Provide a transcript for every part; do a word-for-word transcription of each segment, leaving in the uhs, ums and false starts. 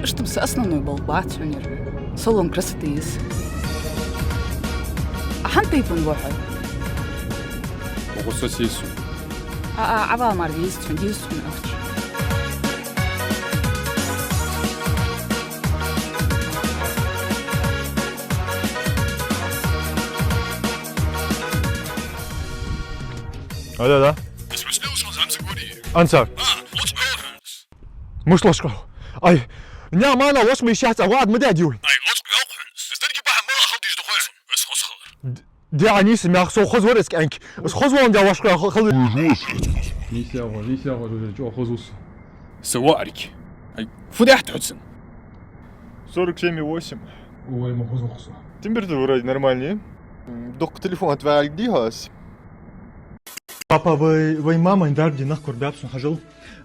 Иштта са основной болх бац хьона ер. Салон красоты я из. А хьан тайпан ва хьо? Укхо со сесу. А, а, Ӏавал мара веза хьона, деза хьона ахча. Алло, да? Ансар. Муш лочкъал. Ай, наьна мана лочкъал йиш яц, а ваӀад ма даьд юй. Ай, лочкъал хьона. Из деррига бахьан мала хала дийш да хой. Из хоза хала. Д-, де, Анис, мягӀа со хоза вар из кӀаьнк. Из хоза валан де лочкъал хала. Нийса гӀо, нийса гӀо, уже чӀоагӀа хоза ва со. Са ваӀарг. Ай, фу даьхьад хьоцан? Сорок семь и восемь. Ой, ма хоза ва со. Температура вроде нормальная. М, дукха телефон отвалить дий хьо аз? Папа, вай, вай мамай дарба де нах кор бяпсун хьажал.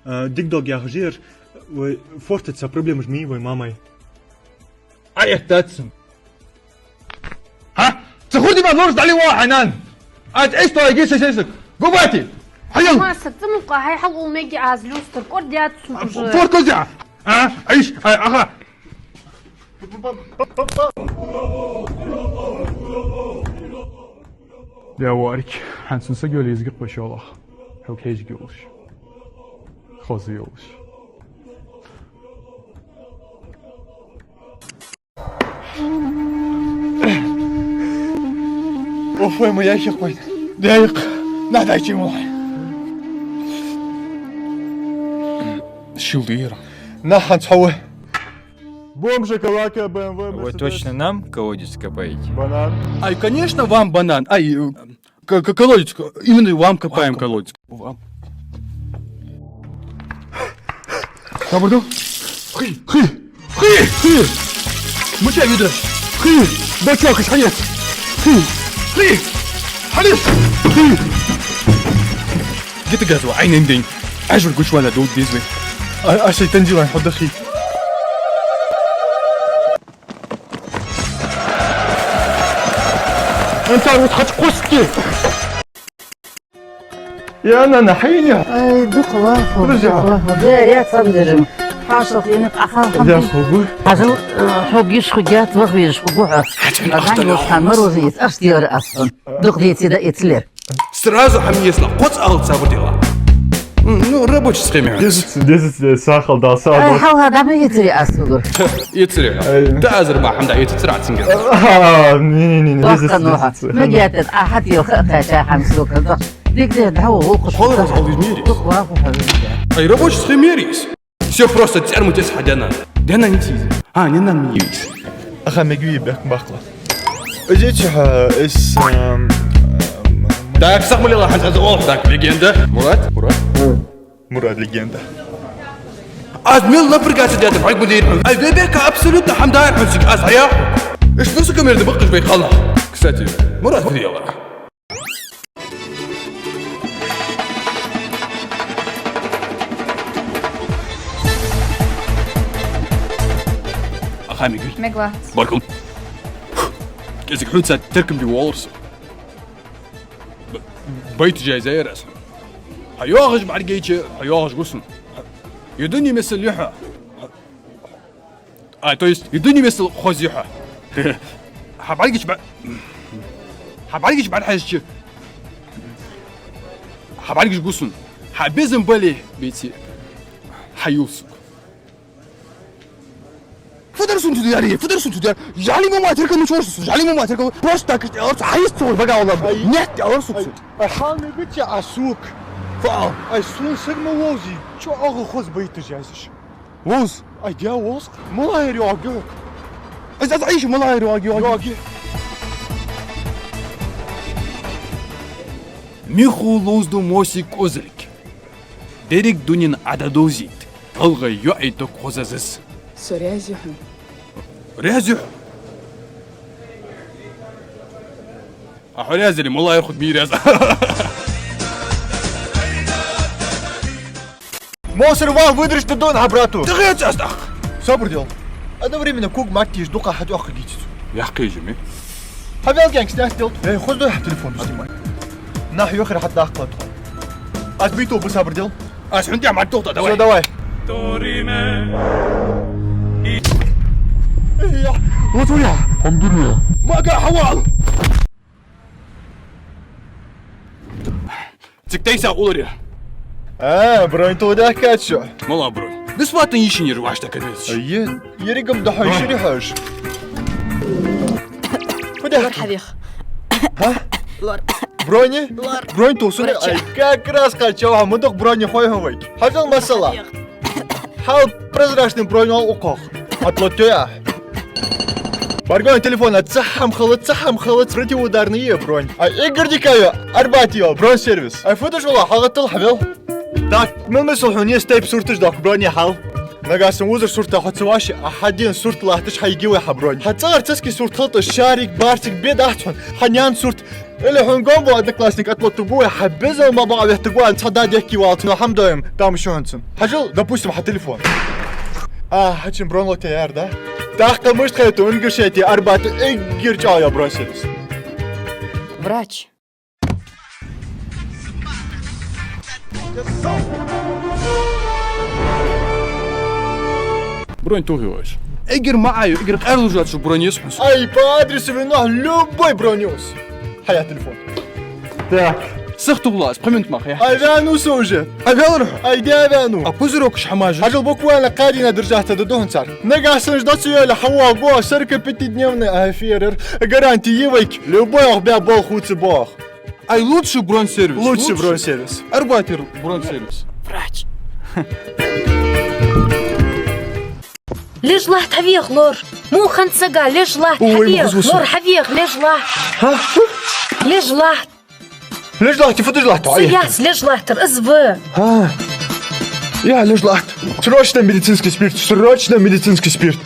Э, диг дог яхаш ер, вай фортеца проблемаш ма йий вай мамай. А, это цун. Ха? Ца хурди ма лорж дали ва хьанан. Ат эсто аги сесеск. Губати. Хьаял. Ма са цамукъа хьай хьал ул меги аз люстр кор дяд су. А, уже. Форт лозя. А, айш, а, аха. Я ваӀарг, хьан сун саг йола изгих ба шолах. Хьо кежиг йолаш. Хоза йолаш. Оф, ой, ма яхих вай. Дайх. На, дай чим вай. Шил дир. На, хьан цхьа вай. Бомжа, калака, Б М В, Вы Мерседес. Точно нам колодец копаете? Банан. Ай, конечно, вам банан. Ай, э, к-, к-, колодец, к-, именно вам копаем колодец. Вам. Сабрду? Хи, хи, хи, хи. Мы тебя видели. Хи, бачок, ишханец. Хи, хи, ханец. Хи. Гита газва, айнен день. Ажур гучвала дол безве. А, а шайтан дилан худахи. Ансар, вот хачкъусти. Я, на, на, хьайна. Ай, дукха ва хьо, друзья. Дукха ва хьо. Да, я сам держим. Хьашал хинна, ахал хам. Я хубу. Хьажал, э, хьо гиш ху гят, вах веш ху гуха. Хьачан ахтан. Хан мороженое, аш тиор астон. Дукха дети да эцлер. Сразу хьам есла, кхоц алца будила. М, ну, рабочий схеме. Дезац, дезац, сахал да, сахал. Ай, хьал хьа дама ицри ас угур. Ицри. Ай. Да азр ма хьам да ицри ацинга. А, не, не, не, не, дезац, дезац. Ма гятет, а хьат йоха кача хьам сука. Дик де дхау гулкуш. Холо вас алды мири. Тух ва ху хавида. Ай, рабочий схеме рис. Всё просто цӀермутес хьадена. Дена не тиз. А, не нам не есть. Аха, мегви бяк бакла. Идите, ха, эс, эм, эм, так, сахмалила хаза, о, так, легенда. Мурат, Мурат. Мурат легенда. Аз мел напрягаться дядя, как бы дир. Ай, вебека абсолютно хамдар, он сик, аз, а я. Ишта высокомерно баккаш бай хална. Кстати, Мурат врела. Аха, мегви? Мегла. Баркал. КӀезига хьоца теркам бе воларса. Б-, байта жай зайрас. Хьа йоагӀаш бӀаргайча, хьа йоагӀаш гусун. Е дуни месал лихьа. А, то есть, е дуни месал хозиха. Хьа бӀаргаш бӀа-, хьа бӀаргаш бӀархьежача. Хьа бӀаргаш гусун. Хьа безам бале, беци. Хьа юлсук. Фу дар сун туда яри, фу дар сун туда яри. Жали ма матер кал, ну чё ж, жали ма матер кал. Просто так, я орц, а есть цор бага вала. Ай. Нет, я орц. Ай, ай, хьални битя, а сук. Фу. Ай, сун саг ма вози. Чё ага хоз байта жазиш? Воз. Ай, дя воз. Малайр йоги. Ай, ай, ай, малайр йоги, йоги. Йоги. Миху лозду моси козырик. Дерриг дунен Ӏададузийт. ГӀалгӀай йоӀий дог хозазис. Со раьза хьона. Раьза хьона? А хьо раьза ли, малайр худ мий раьза. Мосар вал выдержит дон, а, брату. Ты гыц астах. Сабр дел. Одновременно куг маттиш дука хатёха гитицу. Яхкъи жими. Хавел гэнг снясь дел. Эй, хуздо телефон снимай. Нах ёхир хат дахкла тхо. Аз биту, бу сабар дел. Аз хьунтя мартохта, давай. Всё, давай. Вот я. Андрея. Мага хавал. Цик тайса улари. А, бронь ту дахкачо. Мала бронь. Бесплатно ишинир вашта конец. Е, еригам да хойшири хаш. Куда? Лор хьавех. А? Лор. Брони? Лор. Бронь ту суна. Врача. Ай, как раз качал, а мы дох брони хой хавай. Хьажал масала. Хьавех. Хьал прозрачный бронь ол укох. Отлотёя. Баргон телефона цахам хала, цахам хала, противоударный бронь. А игрдикаю, арбатио, бронь сервис. А футаж вала, хьагатал хьавел. Так, мел мисал хьуне стейп суртаж дох брони хьал. Нагасан узар сурта хоцаваш, а хьадин сурт лахташ хьайги вай хьа бронь. Хьа цар цаски сурт халташ шарик, барсик, бедац хьун. Хьа нян сурт. Или хьун гом бу одноклассник атлоту бу, хьа безал ма бу аветту гу, анца да дехки валц, но хьамдоем, там ещё анцун. Хьажал, допустим, хьа телефон. А, хьачин бронь лоте яр, да? Тахка мышт хету, унгашети, арбат, эггир чая бронь сервис. Врач. Бронь тухи ваш. Эггир ма айо, эггир къарлужат шу бронь ес хьус. Ай, по адресу вино любой бронь ес. Хьая телефон. Так. Сах тугла, с память мах, я. Ай, вяну со уже. Ай, вялар. Ай, де вяну. А пузырёк шхьамажа. Хьажал буквально кадина держаться до духанцар. Нагасан ждаться ёля хава го, сорок пятидневный аферер. Гарантии вайк. Любой ох бя бол хуци бох. Ай, лучший бронь сервис. Лучший бронь сервис. Арбатир бронь сервис. Врач. Леш лахт хьавех, лор. Мухан цага, леш лахт хьавех, лор, хьавех, леш лахт. Ха? Леш лахт. Леш лахт, фу деш лахт? Ай. Яс, леш лахтар, из в. Ха. Я, леш лахт. Срочно медицинский спирт, срочно медицинский спирт.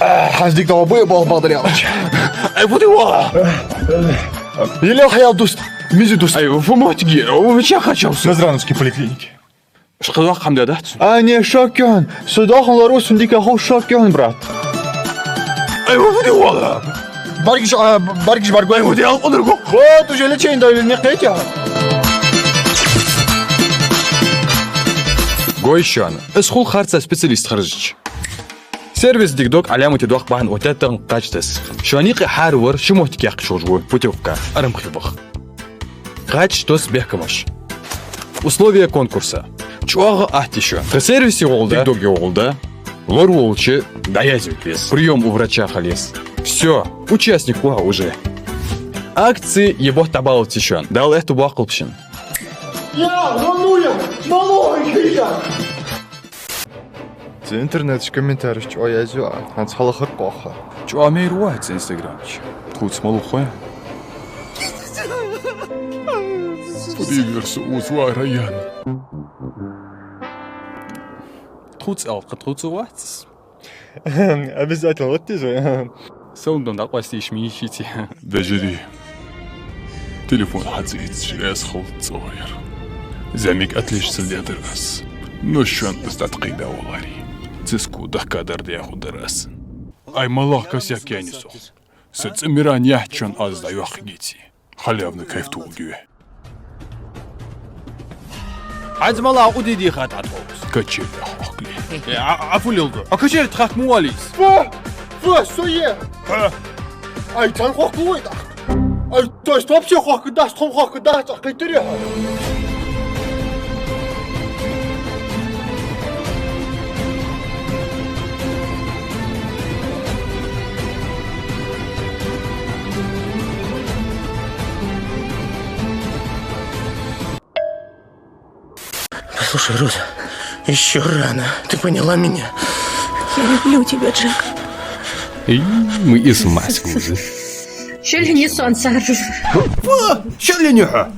А, хьаздик дала буй бал бал дарьялач. Ай, фу деш вала? Еле хаял дуст, мизи дуст. Ай, фу мотиги, о, вы чё хотел? Назрановский поликлиники. Школа хам да дац? А, не, шок ён. Судохлар усун дика хо шок ён, брат. Ай, фу деш вала? Баргиш, а, баргиш баргой. Ай, фу деш вала? Вот уже лечение дали не хетя. Гой шоана. Из хул харца специалист харжич. Сервис дигдог Ӏаламате доккха бахьан оттаьттан кхачтас. Шоана юкъе хӀара вар ши моттиг яьккхача хулаш ву путевка, арам хи бах. Кхачтас бехкамаш. Условия конкурса. ЧӀоагӀа атта шоана. Тха сервисе гӀолла да, дигдоге гӀолла да. Лор волча дӀаязвик вес. Приём у врача халес. Всё, участник ва хьо уже. Акци е бот дӀабалац шоана. Дала аьттув боаккхалба шун. Я, волнуем, волнуем, я. Цу интернеташ комментареш чӀоагӀа язъю, а хӀанз хьалахар кхоаха. ЧӀоагӀа майра вац Инстаграм чу. Тхоца малув хой? Привет, со узва район. Тхоца алкха, тхоца вац. Обязательно вот ты же. Салон дом дакъасти ишми ишити. Вежири. Телефон хьацӀийцача, аз хов цӀогӀар. Зямик атлиш ца ледар аз. Но шоана дас дӀатӀакхийда валари. Циску дахка дар деху дар аз. Ай, малах косяк яни сох. Са цӀи миран яхьчун аз дӀайохкигици. Халявна кайф тугӀуги ве. ХӀанз мала удиди хатӀа тховс. Качели хохкли. Э, а, а фу лелду? А качели тхак му валис? Фу! Фу, суе! Ха! Ай, тан хохку вай тах! Ай, то есть вообще хохку дас, тхом хохку дас, а кайтыри ха! Послушай, Роза, ещё рано. Ты поняла меня? Я люблю тебя, Джек. Ий, мы из Москвы. Шелли не сон саржу. Фу, шелли не ха.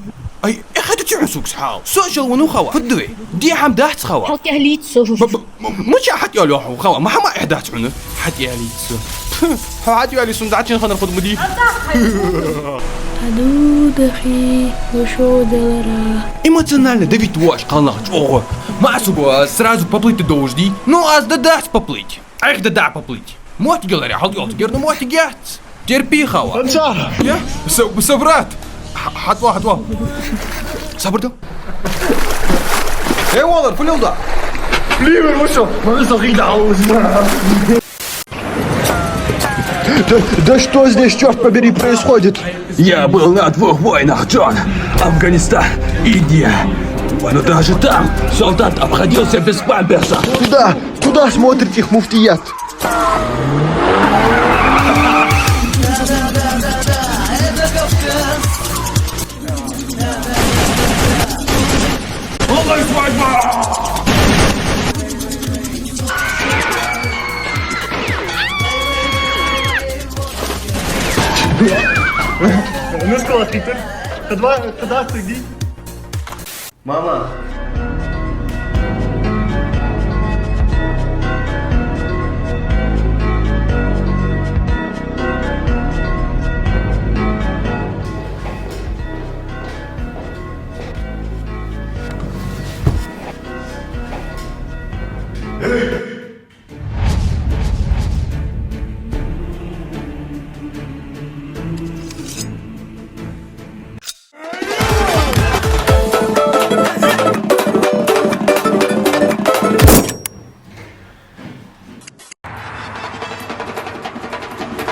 Ай, эхе, ты чё, сукс, хал? Со шел вон у хава. Фу дуй? Ди хам дац хава. Хал тя лицо. Б-, б-, М-, муча хьатӀаялийхьу, хава, ма хӀама эхь дац хьона. ХьатӀаялийца. Хьо хьатӀаялий, сона дӀачун ханар худ ма дий. Хьадудахи, лошо делара. Эмоционально давить воаш кхалнах чӀоагӀа. Ма асуго сразу поплыть довж дий. Ну, аз да дац поплыть. Айх да да поплыть. Моттиг яларе хьалдиялт герда моттиг яц. Терпи, хава. Анца! Я? Са-, са брат! Хьатӏавоал, хьатӏавоал. Сабар де. Эй, Уоллер, фу леладу? Ливер вышел. Да, да что здесь, чёрт побери, происходит? Я был на двух войнах, Джон. Афганистан, Индия. Но даже там солдат обходился без памперса. Куда? Куда смотрит их муфтият? Ну что, Питер? Куда, куда ты? Мама!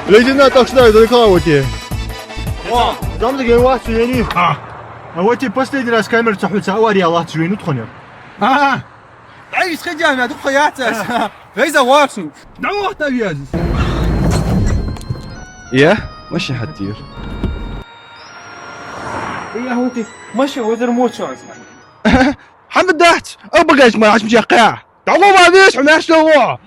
Лейтенант Акшнай, далеко вот и. О, там где вас, я не. А. А вот и последний раз камера цахуца авария лахт, живи, ну, тхонер. А. Ай, исходя, я духу яцас. Вейза вошин. Да вот, а вез. Я? Машин хаттир. Я вот и машин, вот и ремонт. Хьамда дац, а багаж ма хьачмчаккха. Дагу ма веш, хьамаш дагу.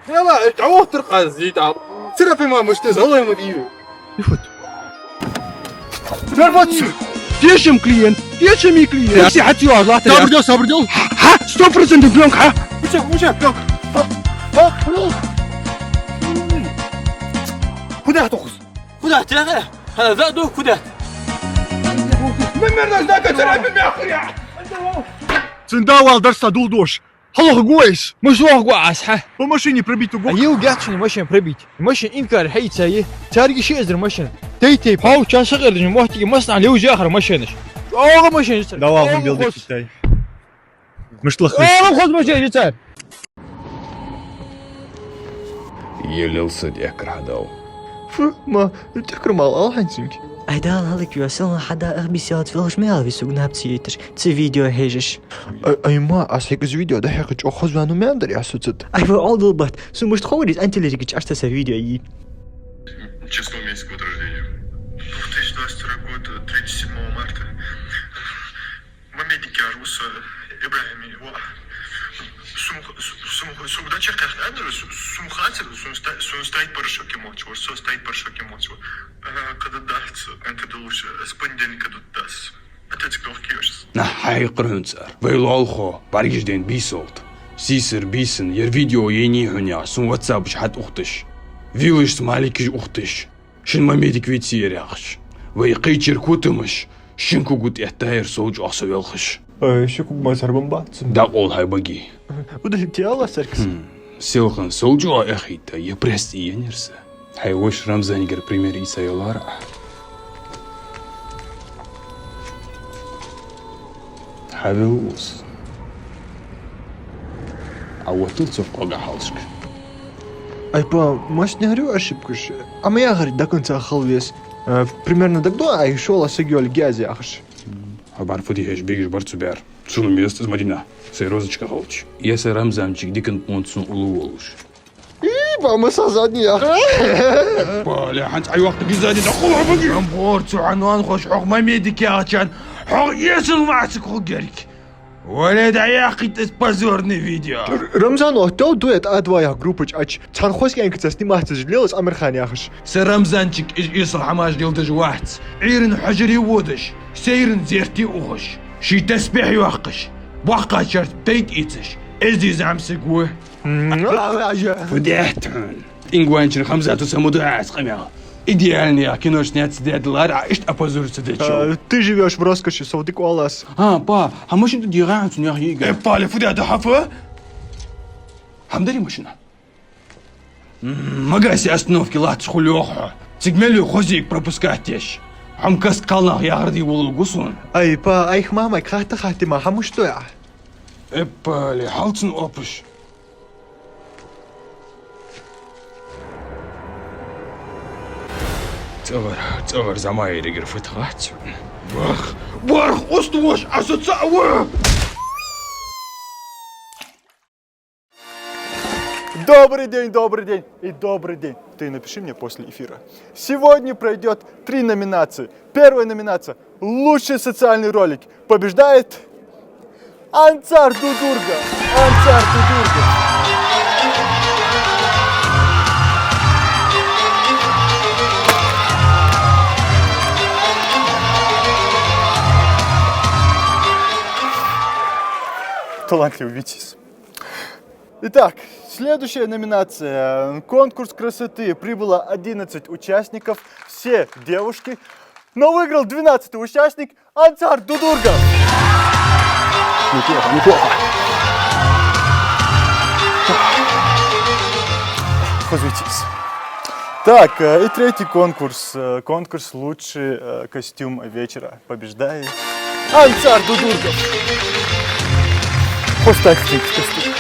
Яла, дагу туркъан зита. Церапи ма мыште, залай ма дию. Ихут. Дербац. Дешим клиент, дешим и клиент. Такси хьатио, лата. Сабр дел, сабр дел. Ха, сто процентов пленка, ха? Муша, муша, пленка. Ха, ха, ха. Куда тохус? Куда тяга? Хана заду, куда? Номер наш да качарай, бимяхря. Цинда вал дарса дулдош. Халах гойс. Муш лох гуас, ха? По машине пробить угу. А ел гачни машин пробить. Машин инкар хьайцаи. Царги ши эзар машин. Тей-тей, пау чан сакъердин, мохтиги масна лев жахар машинаш. Ого машин. Давал хам бел дикитай. Муш лох. Ого хоз машин цар. Елил са декхар хьадал. Фу, ма, декхар мал алхьанцинг. Ай, дала хьалак йо, сел хьада ах бисел велш мел висуг напци йиташ. Ци видео хьежаш. Ай, ма, ас хьегаз видео да хьекъа чӀоагӀа хоза вану мяндар ясуцат. Ай, ва, олдул бат, су мушт ховрис антилеригич арта са видео йи. Число месяца год рождения. Две тысячи двадцать второй год, тридцать седьмого марта. Мамедикяр уса Ибрахими ва. Сумх-, су-, сумх-, сумх-, да чакхах, а, ну, су-, сумхацир, сун ста-, сун стайт парашоки мочи, вот со стайт парашоки мочи. А, когда дац, антидулуш, с понедельника дут дас. Отец кто киош? На, хьай кърунцар. Вай лолхо, баргиш ден бийсолт. Сийсар бийсан, ер видео ени хьуня, сун WhatsApp-ш хьат ухташ. Вилаш маликиш ухташ. Шин Мамедик вици яр яхаш. Вай кхечир кутамаш, шин кугу тӀеттаяр сов чӀоагӀа со велхаш. Э, ши кугу ма сарбан бац. Дакъол хьай баги. Удалить яла саркс. Хм, селхан сов чӀоагӀа эхита, я пресс и янерса. Хьай вош Рамзанигар пример иса ялара. Хьавел ус. А вот тут всё в кругах, Халчик. Ай, па, машина грю ошибкаш. А моя, говорит, до конца халвес. Э, примерно дагдо, ай, шола сагёл гязи ахш. Хабар фуди хеш бигиш бар цу бяр. Цуну место из Мадина. Сай розочка халч. Я са Рамзанчик дикан понт сун улу волуш. И, ба, мы со задней ах. Бля, хьанц ай вахта бизани да хула баги. Ам гор цу хьанван хош хьох Мамедик яхачан. Хьох есил мацик ху герик. Вале да яхит из позорный видео. Рамзан, о, тел дуэт а два я группач ач. Цан хос янкаца сниматься жлелас Амирхан яхаш. Са Рамзанчик иж исал хьамаш лелдаш вац. Ирин хьажари водаш. Сейрин зерти ухаш. Ши тасбих йохкаш. Бахка чарт тайт ицаш. Эзи замсиг ву. Фу дехт хьун? Ингуанчир Хамзату самуду ас къамел. Идеальный кино сняться дедалар, а ишт опозориться дечо. Э, ты живёшь в роскоши, сов дик олас. А, па, хьа машин тут диган цунях йига. Э, па, ле, фу дехт хьафа? Хамдари машина. М, магаси остановки лац хулёха. Цигмели хозик пропускать деш. Хьо-м каст кхалнах яхар де волалургва сона. Ай, па, айхьа мамайга хатта хаттий ма, хьо мишта ва? Эппа, ле, хьал цун опаш. ЦӀагӀара, цӀагӀара зӀамагӀа ерригара фу тӀа хац. БархӀ, бархӀ, усту вош, Ӏа со цаӀ ва! Добрый день, добрый день и добрый день. Ты напиши мне после эфира. Сегодня пройдёт три номинации. Первая номинация — лучший социальный ролик. Побеждает Анцар Дудурга. Анцар Дудурга. Талантливый витязь. Итак, следующая номинация. Конкурс красоты. Прибыло одиннадцать участников. Все девушки. Но выиграл двенадцатый участник Анцар Дудурга. Неплохо, неплохо. Хозуйтесь. Так, э, и третий конкурс. Э, конкурс «Лучший, э, костюм вечера». Побеждает Анцар Дудурга. Хоза тайпа костюм.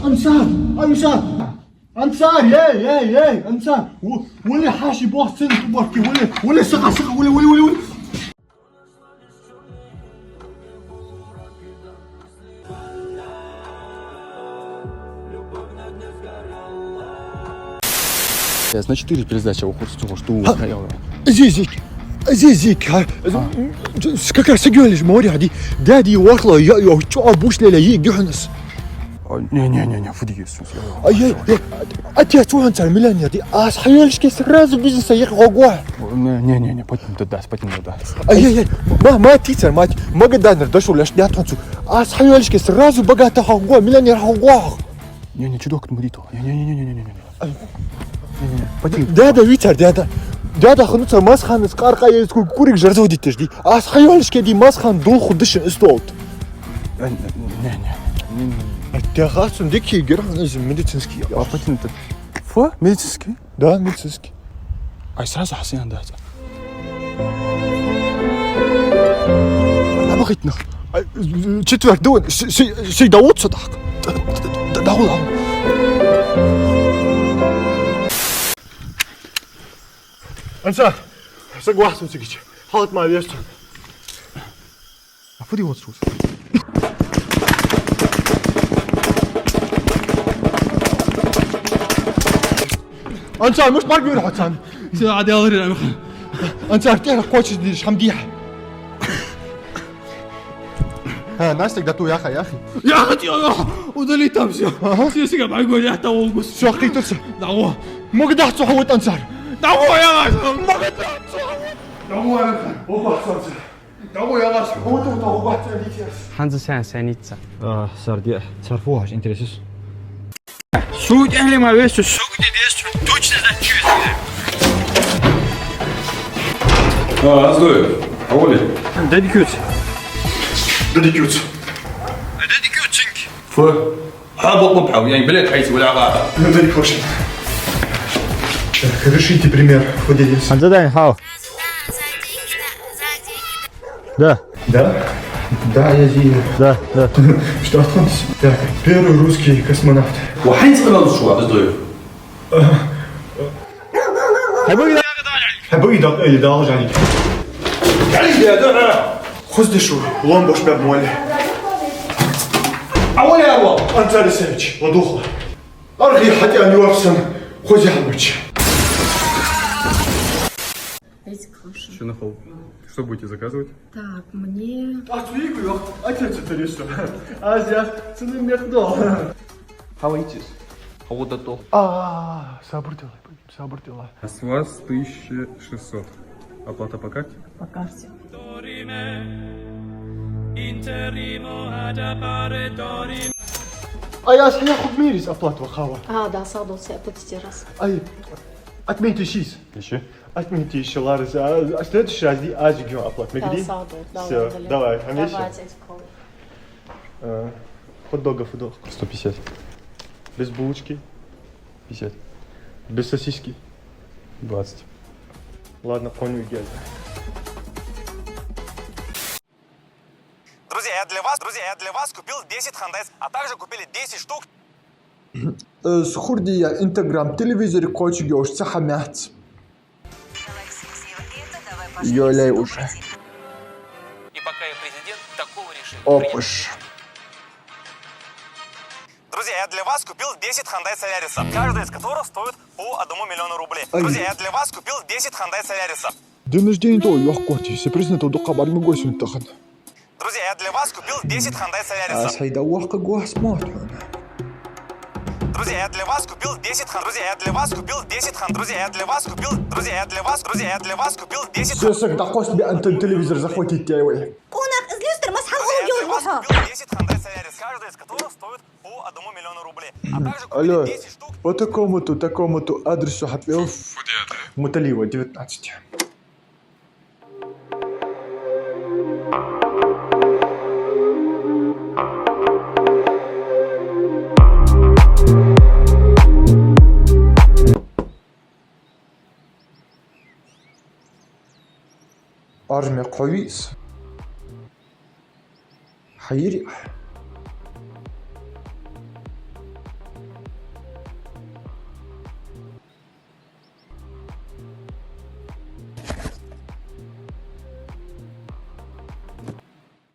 Анцар! Анцар! Анцар! Эй, эй, эй, Анцар! Ву-, вале хьаьший бохь цун тӀа борки, вале, вале, саха, саха, вале, вале, вале, вале. Сейчас на четыре пересдачи уходит, что, что у вас? Ха, наяву. Зизик, зизик, а? А. Как раз сагёлиш море, ди, да, ди, вахло, я, я, чё, а буш леля, и гюхнес. А, не, не, не, не, фу дигис. Ай, ай, ай, а ты цу Анцар миллионер, ди, а с хайёлишке сразу бизнеса ехал гуа. Не, не, не, не, потом туда, потом туда. Ай, ай, ай, ма, ма, тицар, мать, Магаданер дошёл, я ж не отхонцу. А с хайёлишке сразу богатый хал гуа, миллионер хал гуа. Не, не, чудак, ты мудито. Не, не, не. Ай. Не, не, не, потом. Да, да, витар, да, да. Да, да, хануца масхан, с каркаевскую курик же разводитесь, ди. А с хайёлишке, ди, масхан, дулху дыши, истолт. Э, не, не, не, не, не. А ты хасун дикий герхан из медицинский. А потом ты. Фу? Медицинский? Да, медицинский. Ай, сразу хасиян дац. Абахитнах. Ай, четверг, да, с-, с-, сей да вот садак. Да, да, да, да. Анцар, согласен, Сергеич. Халат ма вешта. А фу дий вот сус? Анцар, мишта бӀаргавайра хьо царна? Се а делари, амха. Анцар, тӀера кхочушдеш хӀама дий хьа? Ха, Настя, да ту яха, яхи. Яха, тӀера, удали там всё. Ага. Се, се, бӀаргавайра, я та волгус. Всё, хитарца. Давай. Мага дахьа цу хьавут, Анцар. Давай, я. Мага дахьа цу хьавут. Давай, я. Опа, Анцар. ХӀанз сен, сен ницца? А, сарди, цар фу хаш интересис? Су тӀехьли ма весу, сук де дес, точно знать, что это. А, Аздоев, а воли? Дадикюц. Дадикюц. Дадикюцинг. Фу. Хьа бакъ бакъ хьа, ян билет хьайс вала гӀа. Ну, дай кошен. Так, решите пример. Поделись. Анзадай, хау. Да. Да? Да, я зи. Да, да. Что, откуда? Так, первый русский космонавт. Ва хьайс къалал шуа, Аздоев? Хьабуй да. Хьабуй да, или да, Жани. Жани, да, да, да. Хуздишу, лом бош баб моли. А валя, Анцар Исаевич, ладухла. Архи хатя нюарсан, хозяхмач. Эти клуши. Что на хол? Что будете заказывать? Так, мне... А цу игу, отец это рису. Азия, цены мехдо. Хавайтис. Хаводато. А, сабур делай, сабур делай. А с вас тысяча шестьсот. Оплата по карте? По карте. А я схьа худ мирис оплата вахава. А, да, садо, все оплатите раз. Ай, отменьте шис. Ищи. Отменьте ещё, Ларис. А, а следующий раз ди азигион оплат. Да, мегди? Садо, да, всё, ладно, давай, а мне ещё? Давайте, Коля. Э, хот-догов, хот-дог. Сто пятьдесят. Без булочки? Пятьдесят. Без сосиски? Двадцать. Ладно, конь уйдет. Друзья, я для вас, друзья, я для вас купил десять Hyundai, а также купили десять штук. Э, с хурдия Instagram телевизор кочугёш цахьа мяц. Йолей уже. И пока я президент, такого решения принять. Опуш. Друзья, я для вас купил десять Hyundai Солярисов, каждый из которых стоит по одному миллиону рублей. Ай. Друзья, я для вас купил десять Hyundai Солярисов. День рождения твой, йохкоти, се признато дукха барма гойсун тахан. Друзья, я для вас купил десять Hyundai Солярисов. Аз хьайда вахка гос мотхуна. Друзья, я для вас купил десять Hyundai. Друзья, я для вас купил десять Hyundai. Друзья, я для вас купил, друзья, я для вас, друзья, я для вас купил десять Hyundai. Всё, сак, да кост би Антон телевизор захватить я его. Къонах, из люстр масхьал улгил муха. Каждый из которых стоит по одному миллиону рублей. А также купили десять штук. Алло, по такому-то, такому-то адресу хьатвел. Фу, фу, где это? Муталиева, девятнадцать. Армия кховис. Хайри.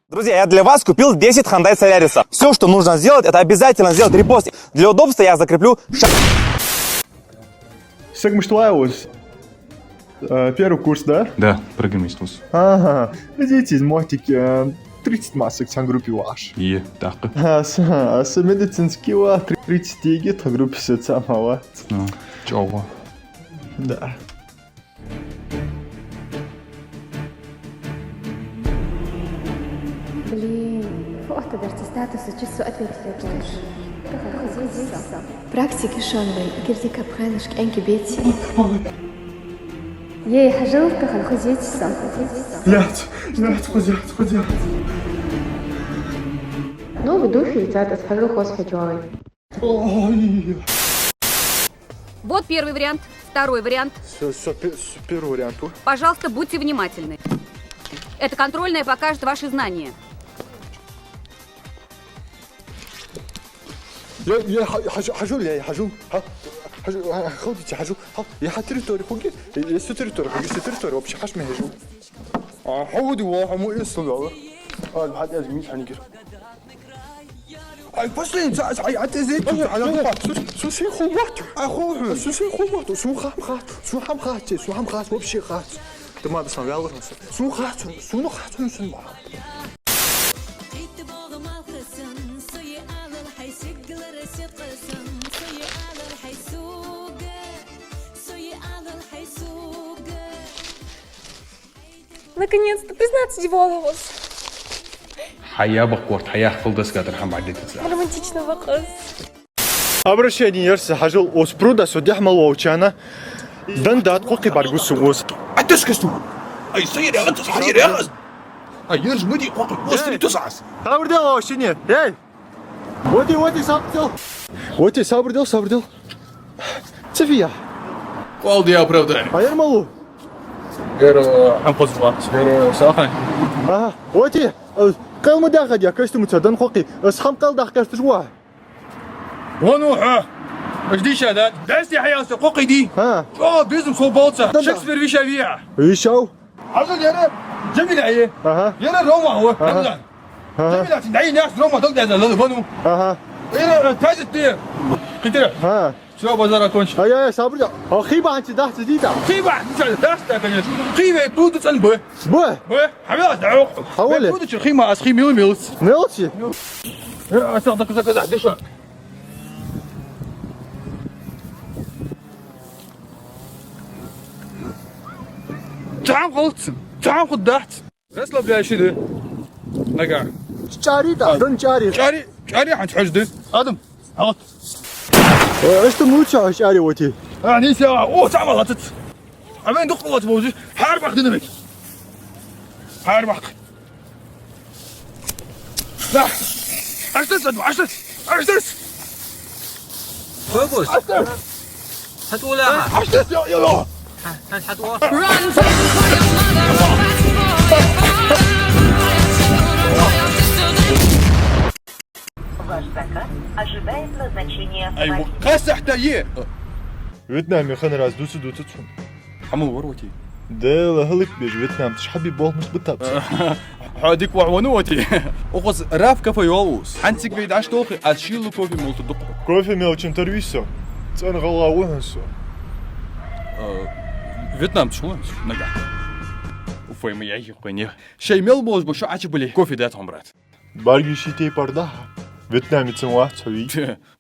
Друзья, я для вас купил десять Hyundai Солярисов. Всё, что нужно сделать, это обязательно сделать репост. Для удобства я закреплю ша- Саг мишта ва укхаза? Э, первый курс, да? Да, программист вуз. Ага. Идите из мостики, э, тридцать масок цхьан группе ваш. Е, так. А, с-, а, с-, медицинский ва, три-, тридцать тиги, та группе се цхьа ма ва. Ну, чего? Да. Блин, фу, аттадарца статуса чисто ответить я тоже. Практика шоана вай, кирди капханаш кӀаьнки беций. Ей, хьажал, тахан хоза яц со. Яц, яц, хоза яц, хоза яц. Ну, в духе, ребята, хьажал хоза хьажал. Ой. Вот первый вариант, второй вариант. Всё, всё, пе-, с-, первый вариант. Пожалуйста, будьте внимательны. Эта контрольная покажет ваши знания. Я, я ха-, хьажу, хьажу, я хьажу. Хьа-, хьажу, а, ходите, хьажу. Хьа-, я хьа территория хуги, я с территории хуги, с территории вообще хьаш ма хьажу. А, хьо вуди ва, хьо му эсал вала. А, хьа деза мин хьанигир. Ай, последний, ца-, ца-, ай, ай, ай, ай, ай, ай, ай, су-, су ший хумат. Ай, ху-, ху-, су ший хумат. Су хам хат. Су хам хат. Су хам хат. Вообще хат. Ты мама сам вялый. Су хат, су, су ну хат, су, су. Наконец-то, признаться, диволовалась. Хьая бакъорт, хьая хкал дас гатар хьама дитаца. Романтично вакъас. Обращение ярса хьажал ос пруда со дехмал вовчана. Дан дат кхокхи баргу су ос. Атас касту. Ай, сайрягат, сайрягат. Ай, ерж муди кхокхи ос три тусас. Тавр дел вовчине. Эй! Воти, воти, сабрдел. Воти, сабрдел, сабрдел. Цифия. Квалди оправдай. А ер малу? Ер, э, хам позвать. Ер, э, сахань. Ага. Воти, э, калма дахадя, костюм цадан хокки. Э, с хам кал дах кастуш ва. Вон у, а. Жди ща, да? Дасти хьаяса, хокки ди. А. О, безум сол болца. Да, да. Шекспир виша вия. Вишав? Хьажал, яра Джамиля е. Ага. Яра Рома, о, ага. Рамзан. Ага. Джамиля, дай нас Рома, дог деза, лол, вон у. Ага. Яра, э, тазит те. Хитера. Ага. Всё, базар окончен. Ай, ай, ай, сабр да. А хиба анти дахца дита? Хиба, анти дахца, конечно. Хиве буду цан б. Б? Б? Хавела да. Хавеле? Буду чур хима, ас химил милц. Милци? Э, а сах заказать, дыша. Цхьан хулц, цхьан худ дахц. Расслабляющий да. Нога. ЧӀари да, а, дан чӀари. ЧӀари, чӀари хьан хьож да. Адам, хьалат. Э, а что муча чӀари воти? А, не ся, о, сама латат. А мен духло латат бовзи. Хар бах динамик. Хар бах. Да. Аштас, аштас, аштас. Хой бос. Аштас. Хатула. Аштас, йо, йо, йо. Run for your mother, run for your father, run for your sister. Ваш заказ ожидает назначения. Ай, ва-, кхаьсахьта е! Вьетнаме хиннар аз дувца дувцац хьона. Хьамал вар, воти? Дала хӀалакбеш, вьетнамцаш хьабе болх мишта бутаб цар. Хьо дика вахь вану, воти? Укхаза Раф кафе йоал ус. Хьан цига вай дӀаш толхе, аз шийла кофе мел тӀа дукха. Кофе мелчун тара вий со? ЦӀена гӀалгӀа ва хьона со. Э, вьетнамцаш хуланс нагахь. Уфай, ма яхи хуйне. Шоай мел болаш ба шо Ӏочубале, кофе дац хьона, брат. БӀаргий ший тайпара дахьа. Вьетнамец вац хьо вий.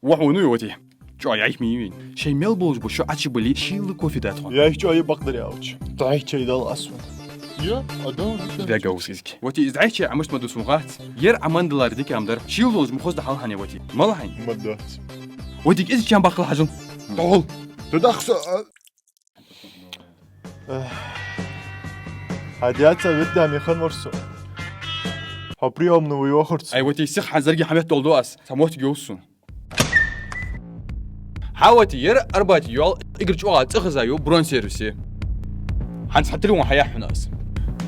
Вахь вану, воти? ЧӀоагӀа яйх ма йий вайна. Шоай мел болаш ба шо Ӏочубале, шийла кофе дац хьона. Яйх чӀоагӀа бакъдар аьлча. ДӀайха чай дала ас ван. Я, а дала. Бега ус изги. Воти, из дӀайха чай Ӏа мишта ма ду сона хац. Ер Ӏа мел далар дика ам дар. Шийла долаш ма хоза хьал хьане, воти. Мала хьайна? Ма дац. Воти, из чам баккхал хьажал. ДогӀал. Ду дахса. Эх. Хьа даьца Вьетнаме хинна вар со. Хьо приёмный ва йоахар цо. Ай, воти, сиха хьа зеррига хьаметтал ду аз. Са моттиг йовз сона. Хьа, воти, ер Арбате йоал, эггара чӀоагӀа цӀихеза ю бронь сервисе. ХӀанз хьа телефон хьаяхь хьона аз.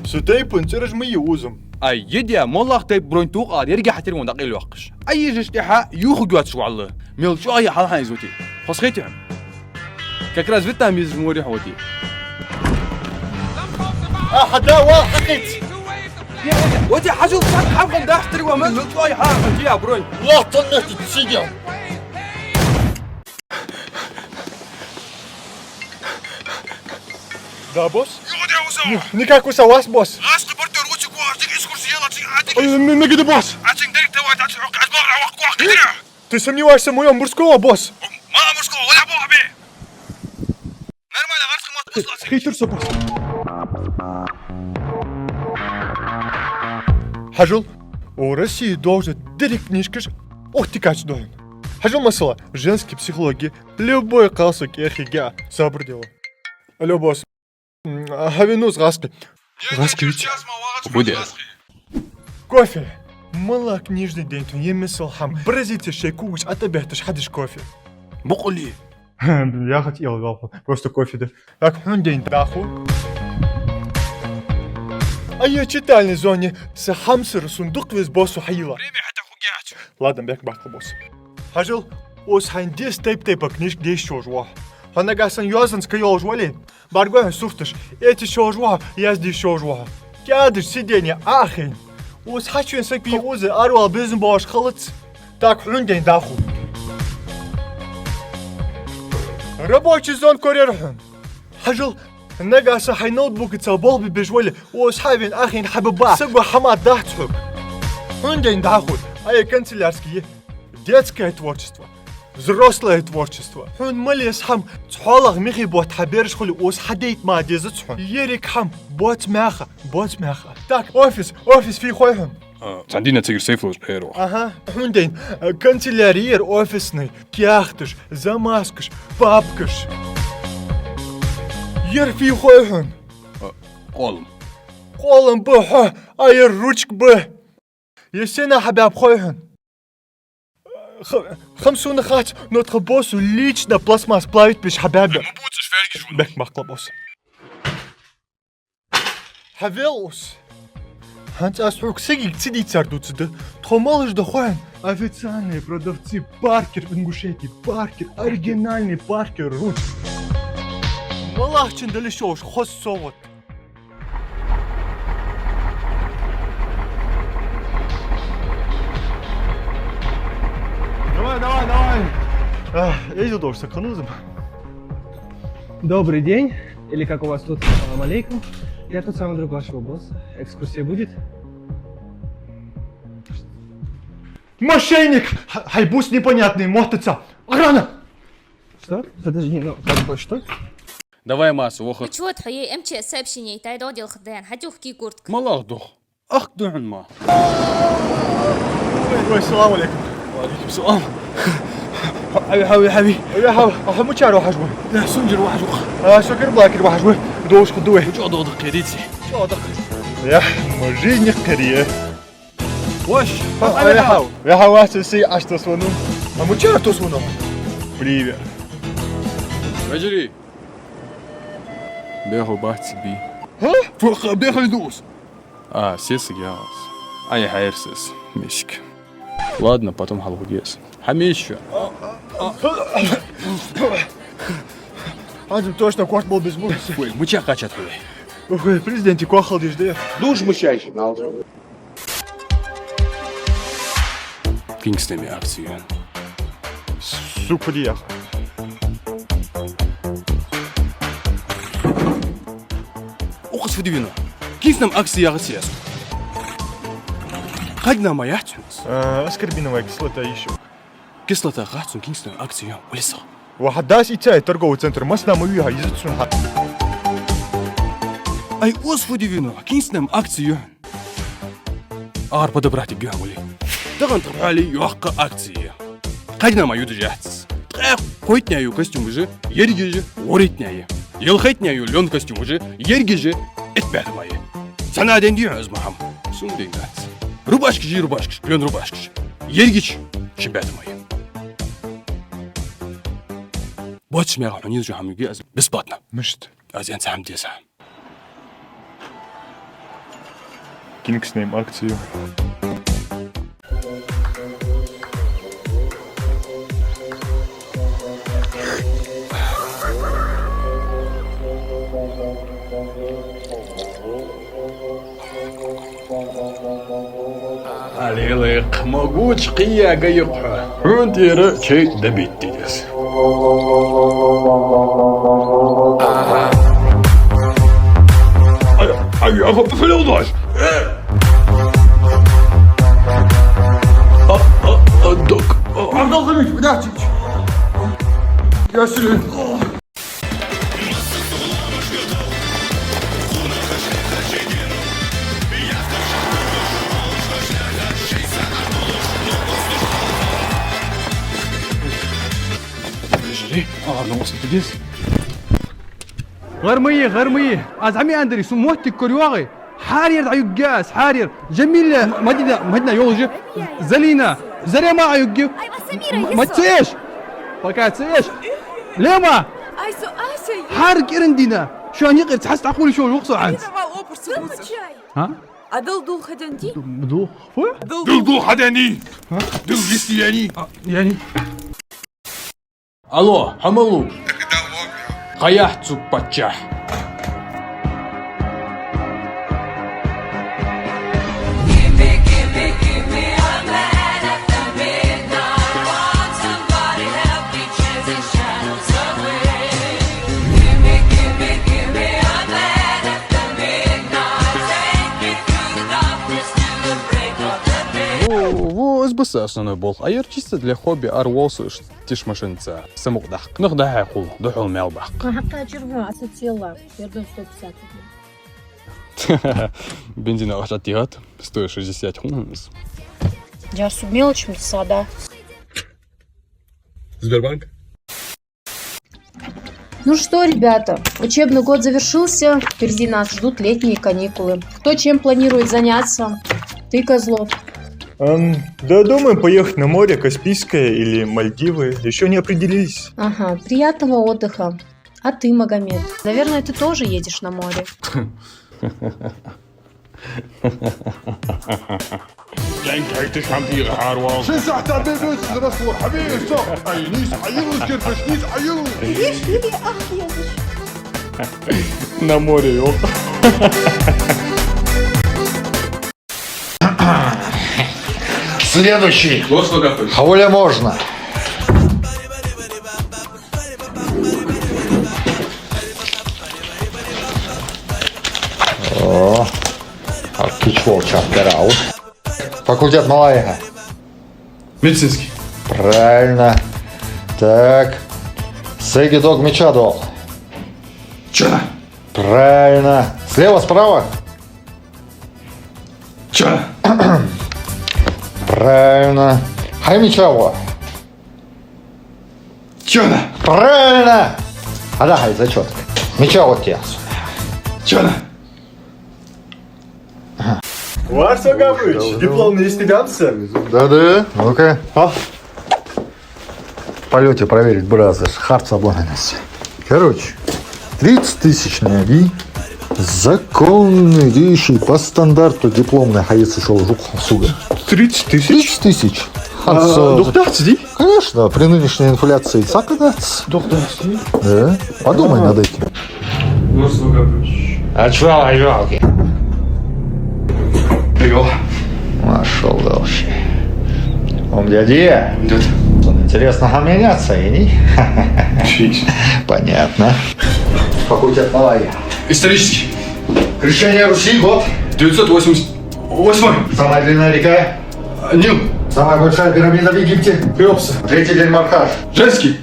Са тайпан цӀераш ма йий узам. Ай, йиде, моллагӀа тайпа бронь тохар, еррига хьа телефон дӀакъайлайоаккхаш. Ай, ежаш тӀехьа юха гойташ валла. Мел чӀоагӀа яхь хьалха из, воти. Хоза хетий хьона? Как раз Вьетнам из морих, воти. А, хьада, ва, хьакхийца. Воти, хьажал, саг хьалха дахтар ва, мел чӀоагӀа яхь хьалха, диа бронь. Латтан нахи сидел. Да, босс? Юха де узо. Ни-, никак уса вас, босс. Газ кхы бартар, ручик вахар, дик экскурсия ела, дик, а, дик. Ой, м-, м-, мегаде, босс. А, дик, дерек, давай, дальше, а, а, а, а, а, а, а, а. Ты сомневаешься в моём мужского, босс? Мало мужского, валя, бога бе. Нормально, газ кхы мот, босс, босс. Хитр со, босс. Хьажал, у России должен дерек книжкаш оттикач дойн. Хьажал, масала, женский психология, любой кхалсаг кӀехьа геа, сабар дело. Алло, босс. М, хьавенус гӀазкхи. ГӀазкхи виц. Буде. Кофе. Мала книжный день тун, е мисал хӀама. Бразильцаш шоай когаш ӀотӀабетташ хьадеш кофе. Бокъонца. Яхац ел валхо. Просто кофе да. Так, хьона день даху. А я читальный зоне са хьамсара сундук вез боссу хьайила. Время хӀаьта хугяч. Ладно, бехк баккхал, босс. Хьажал, ус хьайна деза тайп-тайпара книжка дешаш йолаш ва хьо. Хьо нагахь санна йоазонца кхы йолаш вале, бӀаргагой хьона сурташ, эцаш йолаш ва хьо, яздеш йолаш ва хьо. КӀаьдаш сидене Ӏохайна. Ус хьачувена саг пхи уза аравала безам болаш хилац. Так, хьона день даху. Рабочий зона кораяр хьона. Хьажал, нагахь санна хьай ноутбукаца болх бе безаш вале, ус хьавена Ӏохайна хьабаьб, саго хӀама дац хьога. Хьона день даху. А я канцелярский е. Детское творчество. Взрослое творчество. Хьона ма леса хӀама, цхьоалагӀа мехий бутт хьа бераш хуле, ус хьадайта ма дезац хьона. Еррига хӀама, боаца мехах, боаца мехах. Так, офис, офис фу хой хьона? А, цхьан дийнахьа цигара сейф ловш баьхкар ва. Аха, хьона день, а, канцелярия ер офисный, каьхаташ, замазкаш, папкаш. Ер фу хой хьона? А, къолам. Къолам ба хьона, а ер ручка ба. Ер сенах хьабаьб хой хьона? Х-, хӀама сона хац, но тха боссу лично пластмасс плавить беш хьабаьб. Ма бувцаш, фергиш вун. Бехк баккхал, босс. Хьавел ус. ХӀанз аз хьога сагиг ца дийцар дувцаргда. Тхо малаш да хой хьона? Официальные продавцы Паркер Ингушетии, Паркер, оригинальный Паркер ручка. Малахчун дале шоаш хоза совгӀат. Давай, давай, давай. А, я иду дождь, сохранил. Добрый день. Или как у вас тут, салам алейкум. Я тот самый друг вашего босса. Экскурсия будет? Мошенник! Х-, хьай бус непонятный, моттаца. Охрана! Что? Подожди, ну, как бы, что? Давай, масса, вохар. Чего ты, МЧС сообщение, дай додел хдаен, хатюх ки куртка. МалагӀа дох? Ахк духьун ма. Ой, салам алейкум. Ва алейкум салам. Хьави, хьави, хьави. Я хьав, а хьо мичара вахаш вай? Я сунжир вахаш вай. А, сокер блакер вахаш вай. Дош худуй. Чо додах кедици? Чо дах? Я, ма жизнь кхере. Вош, а, а, я хьав. Я хьав, а, си, а что с вану? А мичара тос вану? Привет. Вежири. Бехал бац би. Фу, бехал дус. А, сесаг яц. Ай, хайр сес, мишка. Ладно, потом хьалхагес. Хьамиш. Азим точно корт бул безму. Ой, мича кхаьчад хьо? Ой, президенте кохал деш да. Душ мичайши налжа. Кингснами акци я. Суприя. Укхаза фу дивина? Кингснами акци яхац аз. Кхаьдна ма яц хьона. Э, аскорбиновая кислота ещё. Кислота хац хьона, Кингснами акци я. Улиса. Ва хьа дас ицай торговый центр, массанахьа ма вий хьа, иза цун хьа. Ай, укхаза фу дивина? Кингснами акци я. Ар подобрать гиан вали. Тахан тхоали йоккха акци я. Кхаьдна ма юдаш яц. Ткъаь кхойттанаья ю костюмаш, ерригаш ворийттанаья. Ялхайттанаья ю лен костюмаш, ерригаш итт бӀаь таман я. Цхьанне ден дий хьона из ма хьам? Сона ден дац. Рубашкаш, рубашкаш, лен рубашкаш. Ерригаш шин бӀаь таман я. Боцаш мега хьона из хьам юги аз бесплатно. Мишта? Аз эн цхьа хьам деза. Кингснами акци я. Алелай, могуча кхиягайихьа. Хьона тӀера чай добить деза. Ай, ай, ай, ай, фу леладеш? А, а, а, док. А. Абдул Хамидович, удачи. Я сильный. ГӀар ма йий, гӀар ма йий. Аз хьа ма аьннадарий, сона моттиг кора йоагӀий. Хьарера дӀаюгге аз, хьарера. Джамила, М-, Мадина, Мадина йолаш я. Залина, Зарема дӀаюгге. Ма ца эш. Пока ца эш. Лема. Хьар кӀиран дина. Шоана юкъера цхьацца дӀакхувлаш йолаш ва-кх со хӀанз. А? Адал дул хаденди? Дул. Фу? Дул, дул хаденди. А? Дул виски яни. А, яни. Алло, хьо мала ва? Хьо яхь цу паччахь. Во, во, из ба са основной болх. А ер чисто для хобби, ар волсуш тиша машинаца самукъадаккха. Нах дӀа-хьа хул, духьал мел баккха. Ага, кхачир ва, а со цела. Ер да сто пятьдесят рублей. Бензина ахча тӀехьа, сто шестьдесят хьона из. Дясу мелочь мне сада. Сбербанк? Ну что, ребята, учебный год завершился, впереди нас ждут летние каникулы. Кто чем планирует заняться? Ты, Козлов? Эм, да, думаем поехать на море, Каспийское или Мальдивы. Ещё не определились. Ага, приятного отдыха. А ты, Магомед? Наверное, ты тоже едешь на море. Янг, хьайта шампира хьарвал. Ши сахьат бе-, бе-, раствор, хьабе, со. Ай, нийса Ӏайил, кирпаш, нийса Ӏайил. Ишт или ахьезаш? На море, йо. Следующий. Хаволя можно. О, а кичвол чапкарау. Факультет малайга? Медицинский. Правильно. Так. Сеги дог мича дол? Чё? Правильно. Слева, справа? Чё? Правильно. Хьай мича ва? Чё на? Правильно! А да, хай, зачёт. Мича вот я. Чё на? Варсо Гаврилович, диплом не истигамся? Да, да. Ну-ка. А? В полёте проверить бразер. Харца обламалась. Короче, Тридцать тысяч, наверное. Законный, дийший, по стандарту дипломный хьаэца шола жук хьасуга. Тридцать тысяч? Тридцать тысяч. А, хьаса. Духдахц, ди? Конечно, при нынешней инфляции цхьаккха дац. Духдахц, ди? Да. Подумай над этим. А чё, а чё, окей. Йо. Нашёл дальше. Он дядя. Интересно, а меняться и не? Понятно. Факультет Малайя. Исторический. Крещение Руси, год. Девятьсот восемьдесят восьмой. Самая длинная река. Нил. Самая большая пирамида в Египте. Хеопса. Третий день Мархаш. Женский.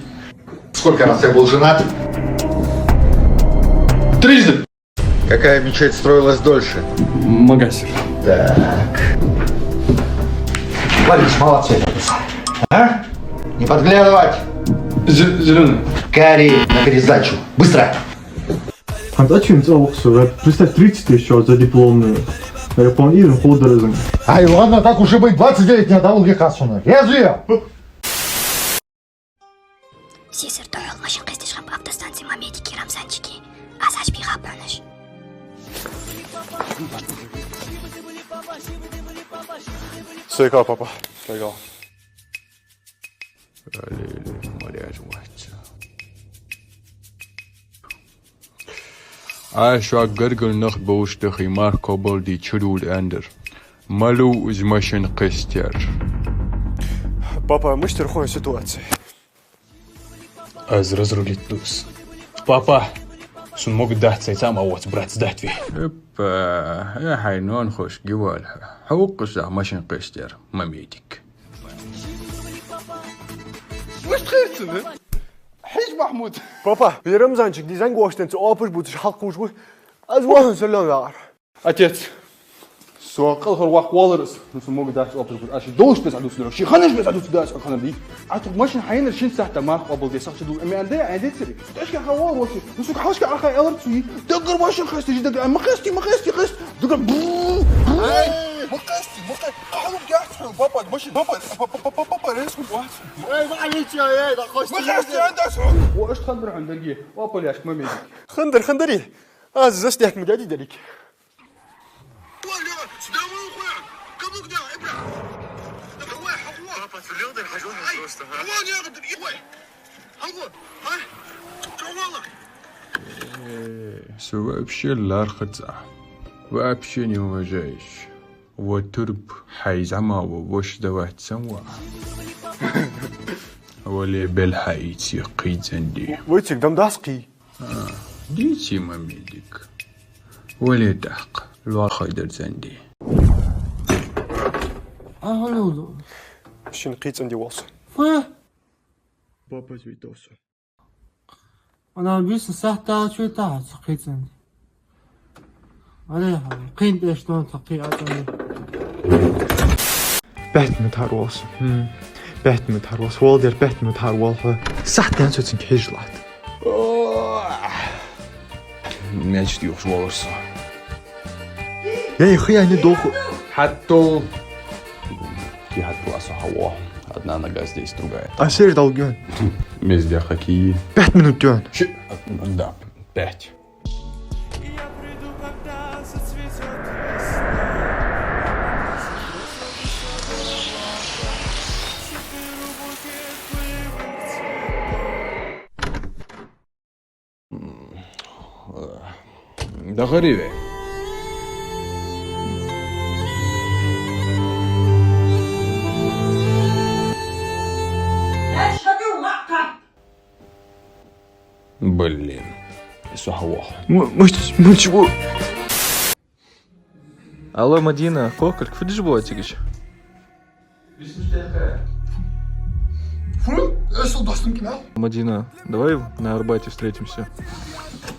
Сколько раз ты был женат? Трижды. Какая мечеть строилась дольше? Магасир. Так. Валиш, молодцы, ребята. А? Не подглядывать. Зеленый. Карий на пересдачу. Быстро. ХӀанз а чуьнца а воксу, представь, тридцать тысяч за дипломную. Я помню, Ирин Ходорозин. Ай, ладно, так уж и быть, двадцать девять не отдал, где кассу на. Я зуя. Сесар тохьал машин кхесташ хиннаб автостанци Мамедики Рамзанчики. Аз аш бийха бӀанаш. Сайга, папа, сайга. Аллилуйя, моряж вац. Ӏа шуга гаргара нах болаш дахе, марха кхоабалде чудувла аьннадар. Малув из машин кхестар? Папа, мишта яр хьона ситуаци? Аз разрулить ду из. Папа, сона могаргдац сай цхьа а ма воаца, брат, сдать ве. Эппа, э, хьай ноанахошка гивала хьо. Хьо укхаза машин кхестар, Мамедик. Мишта хир цунна? Хьажа, Махьмуд. Папа, ер Рамзанчик дизайн гуш тенца оапаш бувцаш хьалкхувш ва. Аз вахана салон вагӀар. Отец, со кӀалхара ваккха воллар из. Ну, со могаргдац оапаш бувца. Аш долаш беза дувцаш дар. Ши ханаш беза дувцаш дар, аш ханаш ди. А ту машин хьайнар шин сахьта марха кхоабалде сахча ду. Ами анде, анде цири. Ташка хавал воши. Ну, сука, хашка аха элар цуи. Дагар машин хасти, дагар. Ма хасти, ма хасти, хасти. Дагар. Ай, ма хасти, ма хасти. Халук яц хьо, папа, машин, папа, папа, папа, папа, резко бац. Ай, ма алича, ай, да хош. Ма хасти, анда су. О, аш хандар хандарги. О, поляшка, мамедик. Хандар, хандари. Аз застехму дяди дарик. О, Лёва, сюда, мой ухуян. Каблук дай, ай, брат. Давай, давай, хавал. Папа, ты лёгай, хожу, ай, просто, а? Хавал, не надо, ой. Хавал, а? Чё, хавал? Э, со вообще лархац Ӏа. Вообще не уважаешь. Ва турб хьай зӀамига ва, воша давать санна ва. Вале, бел хьаийце кхийцӀанди. Вай цига дам дац кхий. А, дийци, мамедик. Вале тӀаккха, лоархӀа дар цӀанди. А, хьалал ду. Шин кхийцӀанди волса. Фу? Папа звитовса. Ана бисна сахьтал чуй тахьа ца кхийцӀанди. Аре, хьа, кхин тӀеш тон тха кхий ацӀанди. Баьтта ма тхьар волса. Хм. Баьтта ма тхьар волса. Валдер баьтта ма тхьар вол хьо. Сахьт дан со цинга хьежа латт. Мечт юхаш волар со. Я и хьяни доху. Хьаттул. Ки хьаттул аса хьаво. Одна нога здесь, другая там. А сер долгён. Мезде хаки. Пять минут дён. Ши-, да, пять. М, э, дахари вай. Блин. Со хьавоагӀа. М-, мы, мы чего? Алло, Мадина, кокаль, фу деш ба цига? Фу? Эсал достум кинал? Мадина, давай на Арбате встретимся.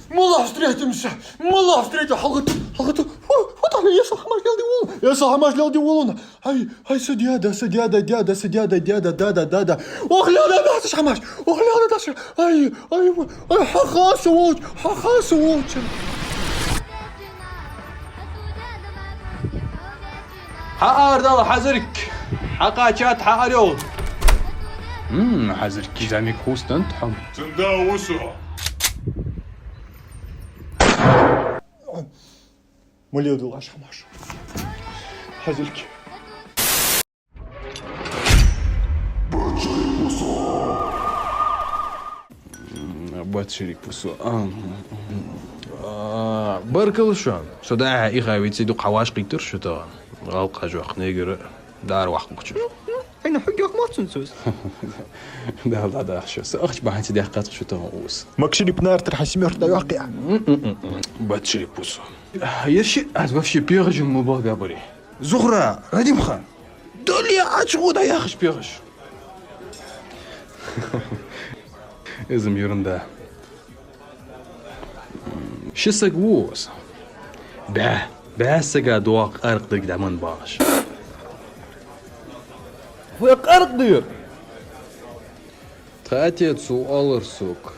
Мала встретимся? Мала встретимся? ХьалгӀатта, хьалгӀатта. Фу, фу, тахана эсал хӀамаш лелде волу. Эсал хӀамаш лелде волу. Ай, ай, са дяда, са дяда, дяда, са дяда, дяда, дада, дада. Ох, лелде дац хӀамаш. Ох, лелде дац. Ай, ай, ай, хьаха, сволочь, хьаха, сволочь. Хьаара дала хьазарг, хьакхачад хьа орёл. М, хьазарг, замик хустан тхьам. Цунда усу. Ма леладу оаш хӀамаш. Хьазилг. Бацарик пусо. А, а, баркал шоана. Со дӀа-хьа иха вици дукха хьаваш кхийтар шу тахан. ГӀалгӀай жох негара дӀара вахкучу. Айна хьугах моцун цус. Дала дӀадахьа шо. Са ахча бахьанца даьккхад шу тахан ус. Макшарип, нартар хьа семёрт дӀайоаккхе. Бацарик пусо. Ерши аз вообще пегӀажун ма бага бари. Зухра, Радимха. Доли ачгӀу дӀаяхаш пегӀаш. Иза-м ерунда. Ши саг ва аса. БӀаь, бӀаь сага доагӀа къаркъа дерг дӀа ман багӀаш. Хьо къаркъа дер? Тха отец ва оалар сога.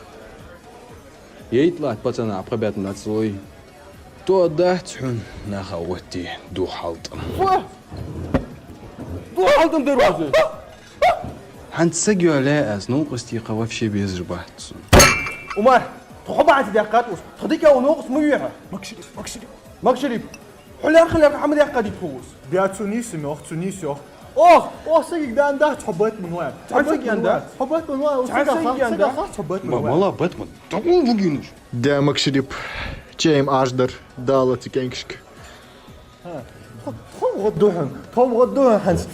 Яйта латта пацана пхи бетта дац лой. То дац хьона наха ватти духьалтӀам. Ва! ДухьалтӀам дар вазе. ХӀанз саг йоалае аз, новкъостий кха вообще безаш бац сона. Умар, тхо бахьанца даьккхад ус. Тха дика ва новкъост ма вехьа. Макшарип, Макшарип. Макшарип. Хьо лаьрхӀа-лаьрхӀа хӀама даьккхадий тхо ус? Бя цу нийса мох, цу нийса йох. Ох, ох, сагиг дан дац, хьо Бэтмен вац. Хьо Бэтмен вац. Хьо Бэтмен вац. Ма, сага хац, хьо Бэтмен вац. Мала Бэтмен? Тхо вугинаш. Да, Макшарип, чейм аждар, Дала цу кӀенкашка. Ха, тхо-м гӀодду хьона, тхо-м гӀодду хьона хӀанз.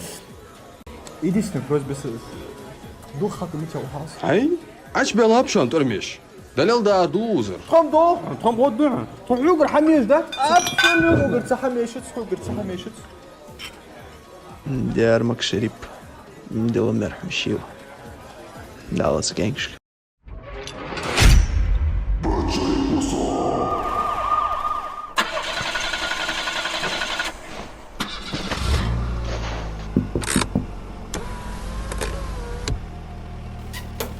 Единственная просьба с-, дух хатта мича ухьас. Ай, ач бела пшон тӀормеш. Далел да дузар. Тхо-м до, тхо-м гӀодду хьона. Тхо хьогар хьамеш да? Абсолютно хьогар ца хьамешац, хьогар ца хьамешац. Дер Макшарип, дила мер хьмешил. Дала цу кӀенкашка.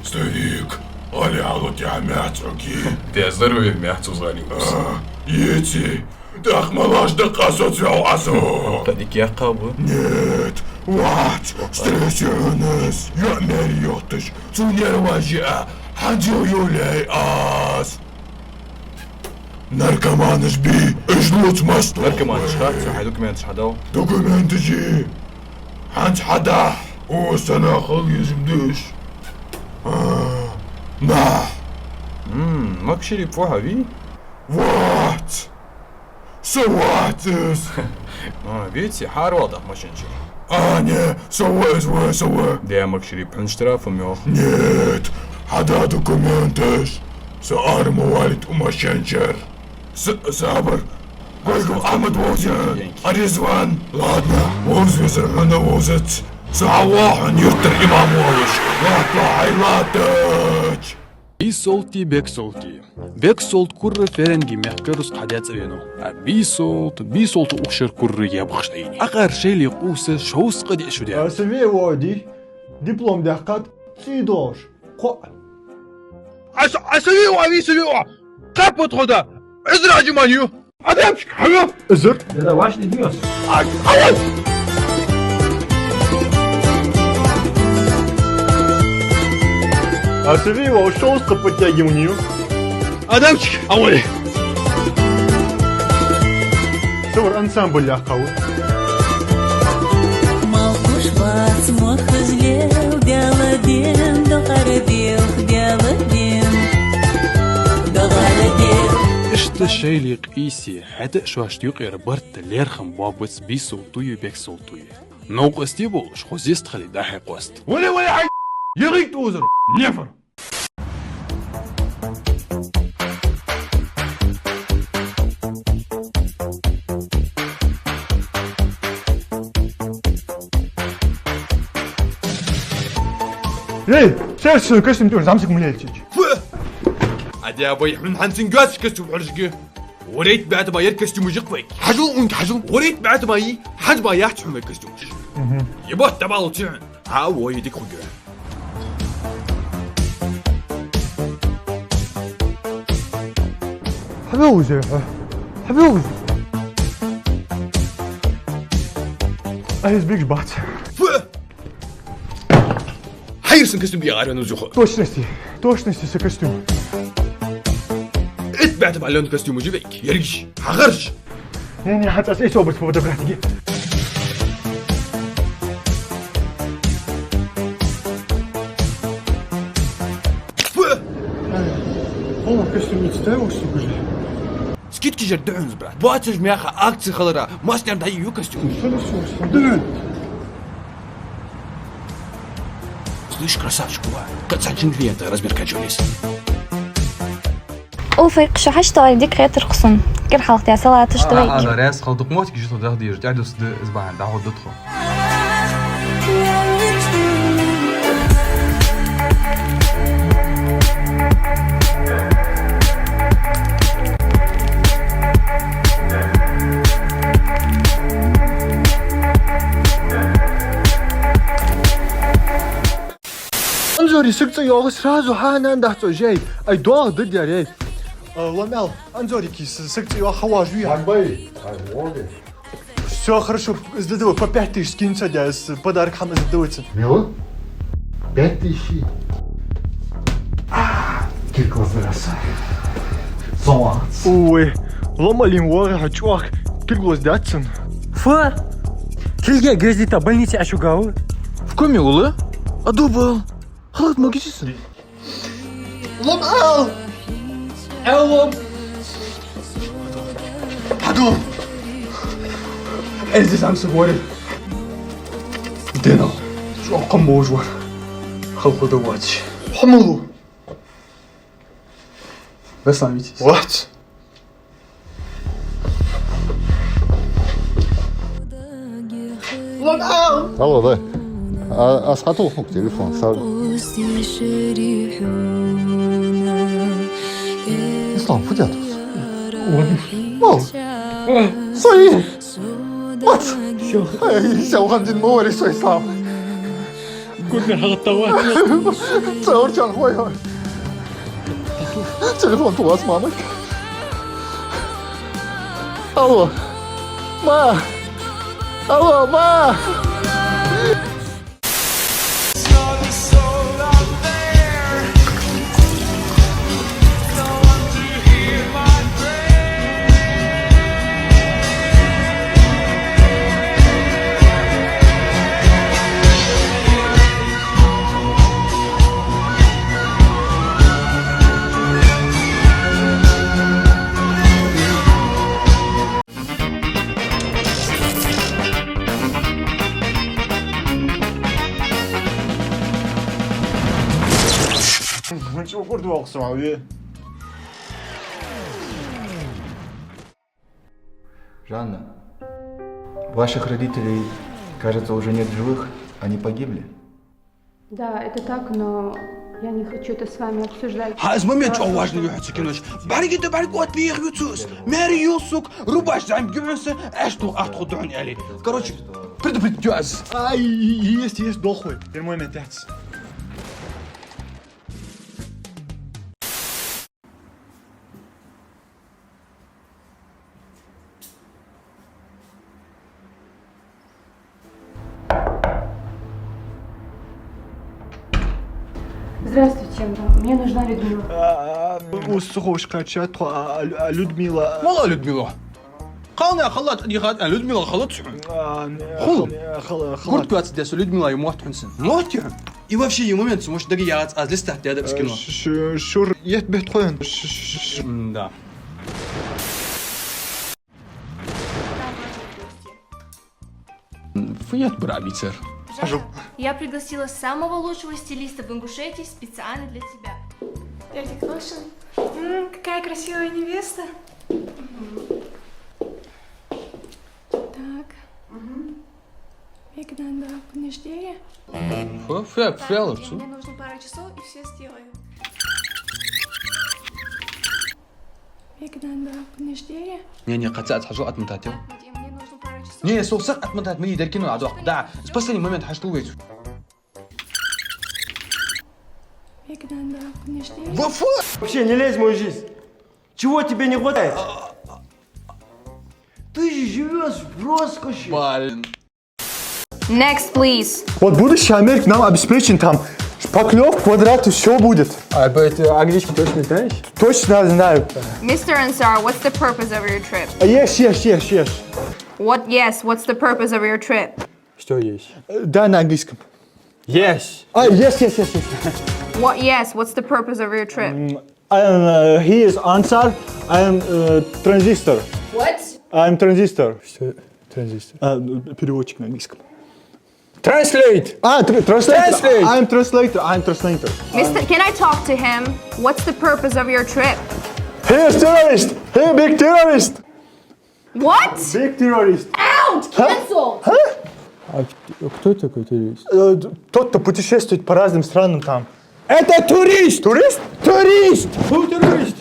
Старик, али хьалати хьа мяц оки. Де здоровье мяц узгӀани ус. А, еци. ТӀаккха малаш даккха соцаваьв Ӏа со? Тха дика яьккхаб? Нет, вац, стресс я хьунас, йоӀ мер йотташ, цу нерваш я, хьанз йоӀ йолай аз. Наркоманаш бий, уж луц маст. Наркоманаш хац, хьай документаш хьадал. Документаш и? ХӀанз хьадахь, о, сана хала езам деш. А, нахь. М, Макшарип ва хьо вий? Вац! Со вац из! А, веци, хьарвал дах машин чу. А, не, со ва из, ва, со ва. Де, Макшарип, хьона штраф ма йоах. Нет, хьада документаш. Со ара ма валийта укх машин чура. С-, сабар. Гойгов Ахьмад вовза. А, Ризван. Ладно, вовза везар хьона вовзац. Со хьавоал хьона юртара имам волаш. Латта хьай латтач. Бийсолти, Бексолти. Бексолт курра ференги мехкарус хьадаьцӀа вено. А Бийсолт, Бийсолт ухшар курра ебхаш айни. Акъар шайли къувса шовзткъа диъ шу де. А, са ве води, диплом даьккхад, цӀий долаш. Кхо. Ас, ас ве ва, ви са ве ва. Кхаппа тхо да. Изра жиман ю. Адамчик, хьава? Изр? Да, да, ваш не бьёс. Ай, ай! А ты видел, ушёл с подтягиванием? Адамчик, а ой. Савр ансамбль яххал. Малкуш бац, мохазлев, дяла дин, дохар дил, дяла дин, дохар дил. Иштта шайли къийси. ХӀаьта а шоашта юкъера барт лерхӀам боабац Бийсолтуи Бексолтуи. Новкъостий болаш, хоза йистхили дӀа-хьа къоаста. Вале, вале, хьай! ЯгӀийта узар! Нефар! Эй, сэр, сэр, костюм тюр, замсик млельчич. Фу! Адя бай, хьун хьанцин гёцаш костюм хьуржги. Ворейт баьта ма ер костюм ужик вай. Хьажул унг хьажул. Ворейт баьта ма и. Хьаж ба яхч хьун вай костюм уж. Мгм. Ебать, табал уци. А, вой, дик хугё. Хьавел узе, хьа. Хьавел узе. А из бигш бац. Фу! Хьайрсан костюм бия арен узюха. Точности, точности са костюм. Эт баьта балён костюм уже век. Ергиш, хагъарш. Не, не, хӀанз аз эцо барт фу да, брат, иги. О, костюм не читаю, что ли? Скидки же духьунз, брат. Боацаш меха акци халара, мастер даю костюм. Что ли, что ли? Духьун. Слышь, красавчик, ва, кхы цхьан клиента размер качалис. Уф, ай, кхы шу хьаштагӀа дика хетар-кх сона. КӀира хьалха тӀа салаташ да вайга. А, а, а, ряс хала дукха моттиг житло даха дезаш, тӀадус да из бахьан, дӀахо да тхо. Анзори саг цӀи йоагӀа сразу хьанан дахцо жей. Ай, догӀа да дер, эй. А, ломал, Анзорики с-, саг цӀи йоагӀа хаваж вия. Ханбай, ай, воги. Всё хорошо, сдадавай, по пять тысяч скинь ца дяс, подарок хьам сдадавай ца. Мила? Пять тысяч? А, кирклас дагаса. Зоац. Ой, ломалин вора хьачуах, кирклас датсан. Фу? Килге газета больница ашугава? В коме ула? А дубал? Халат магисис? Лом ал! Алло! Хьадо! Эздис амса гори. Дено. Шо къам божвар. Халху да вац. Хьамулу. Веслан витис. Вац. Алло, да. А, аз хьатулхуг телефон, сар. Ислам, фу дят? Мал. Сай. Мат. Всё. Ай, всё, ухан дин мовари сой, Ислам. Гудни хьагӀаттавац. Цавр чан хой хой. Телефон тулас, мама. Алло. Ма. Алло, ма. Чукур дохсу, а, ви? Жанна, ваших родителей, кажется, уже нет в живых, они погибли? Да, это так, но я не хочу это с вами обсуждать. Хьа, из момент чӀоагӀа важный ю хьо цу кино чу. БӀаргий да бӀарг отбех ю цус. Маьре юсук, рубаш зам гюнса, аш ду ахт ху духьун али. Короче, предупредить ю аз. Ай, есть, есть, дохуй. Прямой момент яц. Здравствуйте, мне нужна Людмила. А, а, ус сухош качат, а, а, а, Людмила. Мала Людмила? Хална халат, не хат, а, Людмила халат сухун. А, не, хул. Не, хала-, халат. Гурт кац дес Людмила и мот хунсин. Мот я? И вообще, и момент, может, дага яц, аз листать я да скину. Э, ш-, ш-, шур, ет бет хоян. Ш-, ш-, ш-, м, да. Фу ет бра бицер. Жанна, я пригласила самого лучшего стилиста в Ингушетии специально для тебя. Дядя Клошин. М, какая красивая невеста. Так. Мгм. Вега надо подожди. Фу, фу, фу, Так, фу, мне нужно пару часов, и всё сделаю. Вега надо подожди. Не, не, кхы цхьа хьажал отмотать. Так, мне нужно пару часов. Не, со сак отмотать, мы деркину адох. Да, с последний момент хьашту вейцу. Вега надо подожди. Во, фу! Вообще не лезь в мою жизнь. Чего тебе не хватает? Ты же живёшь в роскоши. Блин. Next, please. Вот будущее Америки нам обеспечен там. Шпаклёв, квадрат, всё будет. А по это английский точно знаешь? Точно знаю. Mister Ansar, what's the purpose of your trip? Yes, yes, yes, yes. What? Yes. What's the purpose of your trip? Что есть? Э, Да, на английском. Yes. А, yes, yes, yes, yes. What? Yes. What's the purpose of your trip? I am, uh, he is Ansar. I am uh, transistor. What? I am transistor. Что? Транзистор. А, переводчик на английском. Translate. А, тр- translator. Translate. I am translator. I am translator. Mister, can I talk to him? What's the purpose of your trip? He is terrorist. He big terrorist. What? Big terrorist. Out! Cancelled! А кто такой террорист? Э, Тот, кто путешествует по разным странам там. Это турист. Турист? Турист. Who турист?